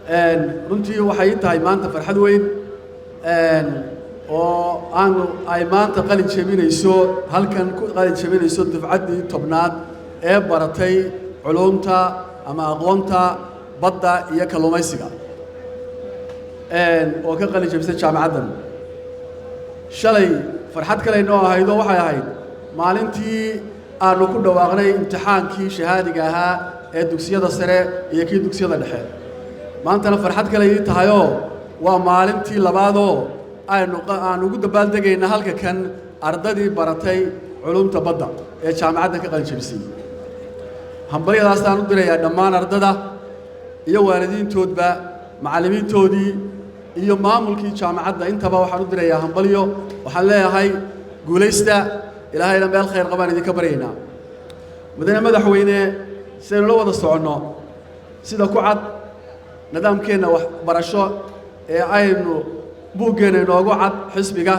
Runtii waxay ii tahay maanta farxad weyn oo aanu ay maanta qalin jebinayso, halkan ku qalin jebinayso dufcaddii 10aad ee baratay culuumta ama aqoonta badda iyo kalluumaysiga oo ka qalin jebisay jaamacaddan. Shalay farxad kale inoo ahaydoo waxay ahayd maalintii aanu ku dhawaaqnay imtixaankii shahaadiga ahaa ee dugsiyada sare iyo kii dugsiyada dhexe. Maantana farxad kale ii tahayoo waa maalintii labaadoo aynu aan ugu dabaaldegayna halka kan ardadii baratay culuumta badda ee jaamacaddan ka qalin jebisay. Hambalyadaasaan u dirayaa dhammaan ardada iyo waalidiintoodba, macallimiintoodii iyo maamulkii jaamacadda intaba waxaan u dirayaa hambalyo. Waxaan leeyahay guulaysta, Ilaahayna meel khayr qabaan idinka baryaynaa. Mudane madaxweyne, sidaynu la wada soconno, sida ku cad nidaamkeenna waxbarasho ee aynu buuggeenna inoogu cad xisbiga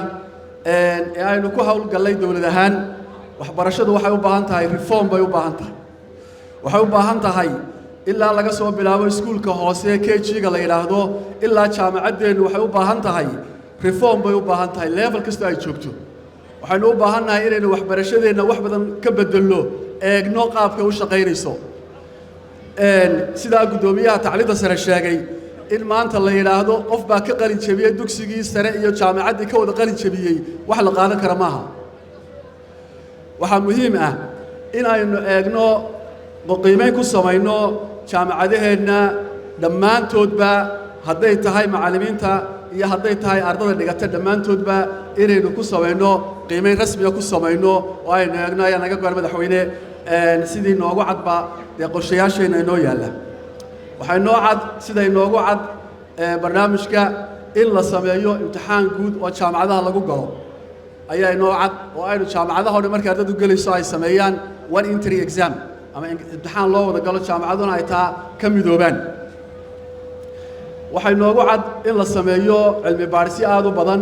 ee aynu ku howlgallay dowlad ahaan, waxbarashadu waxay u baahan tahay reform bay u baahan tahay. Waxay u baahan tahay ilaa laga soo bilaabo iskuulka hoose KG-ga la yidhaahdo ilaa jaamacaddeennu waxay u baahan tahay reform bay u baahan tahay. Level kasta ay joogto waxaynu u baahan nahay inaynu waxbarashadeenna wax badan ka beddelno, eegno qaabka u shaqaynayso. Sidaa guddoomiyaha tacliinta sare sheegay, in maanta la yidhaahdo qof baa ka qalin jebiyey dugsigii sare iyo jaamacaddii ka wada qalin jebiyey, wax la qaadan kara maaha. Waxaa muhiim ah in aynu eegno, qiimayn ku samayno jaamacadaheenna dhammaantoodba, hadday tahay macallimiinta iyo hadday tahay ardada dhigata, dhammaantoodba inaynu ku samayno qiimayn rasmiga ku samayno oo aynu eegno ayaa naga go'an, madaxweyne. Sidii noogu cadba dee qorshayaasheenna inoo yaalla, waxay noo cad, sida inoogu cad barnaamijka, in la sameeyo imtixaan guud oo jaamacadaha lagu galo ayaa inoo cad, oo aynu jaamacadaha o dhan markay ardadu gelayso ay sameeyaan one entry exam ama imtixaan loo wada galo, jaamacaduna ay taa ka midoobaan. Waxay noogu cad in la sameeyo cilmi baadhisyo aad u badan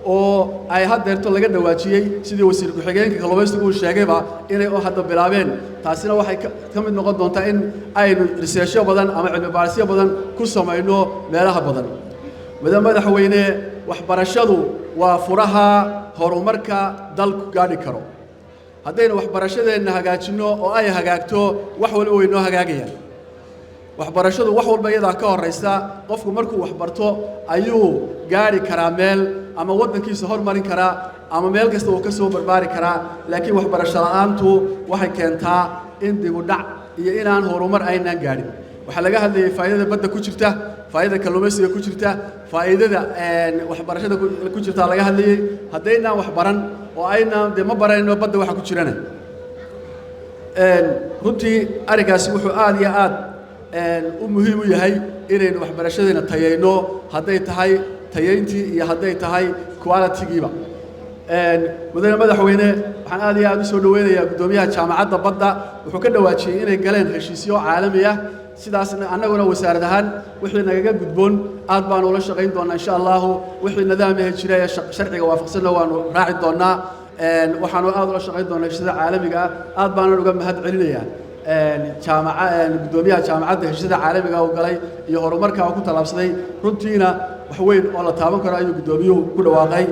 oo ay haddeerto laga dhawaajiyey, sidii wasiir ku-xigeenka kalluumaysigu uu sheegayba inay u hadda bilaabeen. Taasina waxay ka mid noqon doontaa in aynu research-yo badan ama cilmi baadhisyo badan ku samayno meelaha badan. Madaxweyne, waxbarashadu waa furaha horumarka dalku gaadhi karo. Haddaynu waxbarashadeenna hagaajinno oo ay hagaagto, wax walba way noo hagaagayaan. Waxbarashadu wax walba iyadaa ka horraysa. Qofku markuu waxbarto ayuu gaadhi karaa meel ama waddankiisa hormarin karaa ama meel kasta uu ka soo barbaari karaa. Laakiin waxbarasho la'aantu waxay keentaa in dibu dhac iyo inaan horumar aynaan gaadhin. Waxaa laga hadlayay faa'iidada badda ku jirta, faa'iidada kalluumaysiga ku jirta, faa'iidada waxbarashada ku jirta laga hadlayey. Haddaynaan wax baran oo aynaan dee ma baranayno badda waxa ku jirana. Runtii arrinkaasi wuxuu aad iyo aad u muhiim u yahay inaynu waxbarashadeena tayayno, hadday tahay tayayntii iyo hadday tahay quality-giiba. Mudane madaxweyne, waxaan aad iyo aad u soo dhoweynayaa guddoomiyaha jaamacadda badda. Wuxuu ka dhawaajiyey inay galeen heshiisyo caalami ah. Sidaasna annaguna wasaarad ahaan wixii nagaga gudboon aad baanu ula shaqayn doonaa, insha Allahu. Wixii nidaamaha jira ee sharciga waafaqsanna waanu raaci doonaa. Waxaanu aad ula shaqayn doonaa heshiisyada caalamiga ah. Aad baanan uga mahad celinayaa jaamaca guddoomiyaha jaamacadda heshiisyada caalamiga uu galay iyo horumarka uu ku tallaabsaday. Runtiina wax weyn oo la taaban karo ayuu guddoomiyuhu ku dhawaaqay.